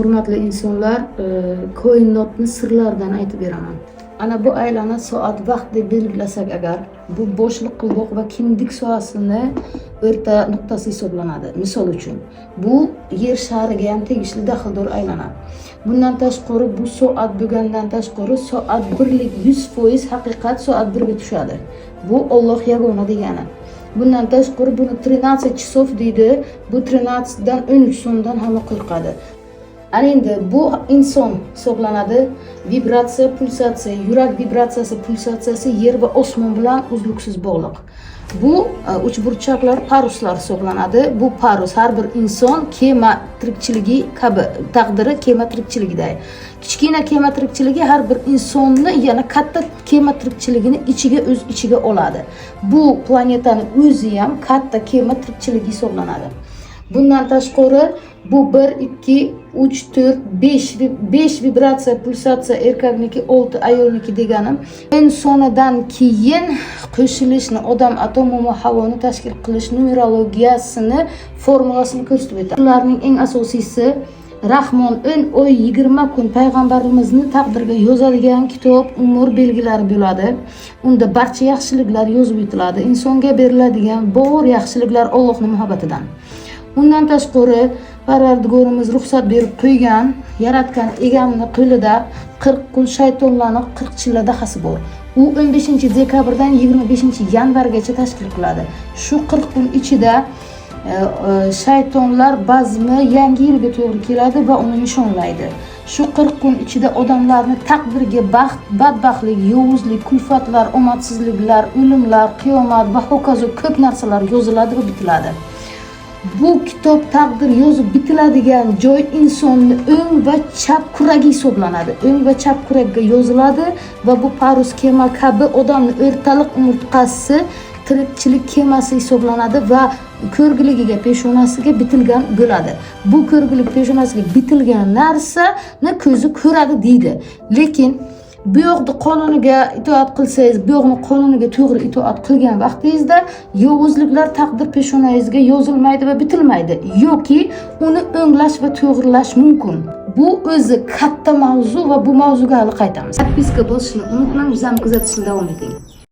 Hurmatli insonlar, koinotni sirlaridan aytib beraman. Ana bu aylana soat vaqt deb belgilasak agar, bu boshliq qilvoq va kindik sohasini o'rta nuqtasi hisoblanadi. Misol uchun, bu yer shariga ham tegishli daxldor aylana. Bundan tashqari, bu soat bo'lgandan tashqari, soat birlik 100% haqiqat soat birga tushadi. Bu Olloh yagona degani. Bundan tashqari, buni 13 часов deydi. Bu 13 dan 13 so'mdan hamma qo'rqadi. Ana endi bu inson hisoblanadi. Vibratsiya, pulsatsiya, yurak vibratsiyasi, pulsatsiyasi yer va osmon bilan uzluksiz bog'liq. Bu uchburchaklar paruslar hisoblanadi. Bu parus har bir inson kema tirikchiligi kabi, taqdiri kema tirikchiligiday. Kichkina kema tirikchiligi har bir insonni yana katta kema tirikchiligini ichiga, o'z ichiga oladi. Bu planetani o'zi ham katta kema tirikchiligi hisoblanadi. Bundan tashqari, bu 1, 2, 3, 4, 5, 5 vibratsiya, pulsatsiya erkakniki, 6 ayolniki deganim. Insonidan keyin qo'shilishni, odam atomi va havoni tashkil qilish numerologiyasini formulasini ko'rsatib o'tadi. Ularning eng asosiysi, Rahmon 10 oy 20 kun payg'ambarimizni taqdirga yozadigan kitob umr belgilari bo'ladi. Unda barcha yaxshiliklar yozib o'tiladi. Insonga beriladigan bor yaxshiliklar Allohning muhabbatidan. Undan tashqari, Parvardigorimiz ruxsat berib qo'ygan, yaratgan egamni qo'lida 40 kun shaytonlarni 40 chilla dahasi bor. U 15 dekabrdan 25 yanvargacha tashkil qiladi. Shu 40 kun ichida shaytonlar bazmi yangi yilga to'g'ri keladi va uni nishonlaydi. Shu 40 kun ichida odamlarni taqdiriga baxt, badbaxtlik, yovuzlik, kulfatlar, omadsizliklar, o'limlar, qiyomat va hokazo ko'p narsalar yoziladi va bitiladi. Bu kitob taqdir yozib bitiladigan joy insonni o'ng va chap kuragi hisoblanadi. O'ng va chap kurakka yoziladi va bu parus kema kabi odamni o'rtaliq umurtqasi tirikchilik kemasi hisoblanadi va ko'rgiligiga, peshonasiga bitilgan bo'ladi. Bu ko'rgilik peshonasiga bitilgan narsani ko'zi ko'radi deydi. Lekin bu yoqda qonuniga itoat qilsangiz, bu yoqni qonuniga to'g'ri itoat qilgan vaqtingizda yovuzliklar taqdir peshonangizga yozilmaydi va bitilmaydi yoki uni o'nglash va to'g'rilash mumkin. Bu o'zi katta mavzu va bu mavzuga hali qaytamiz. Подписка bosishni unutmang, bizani kuzatishni davom eting.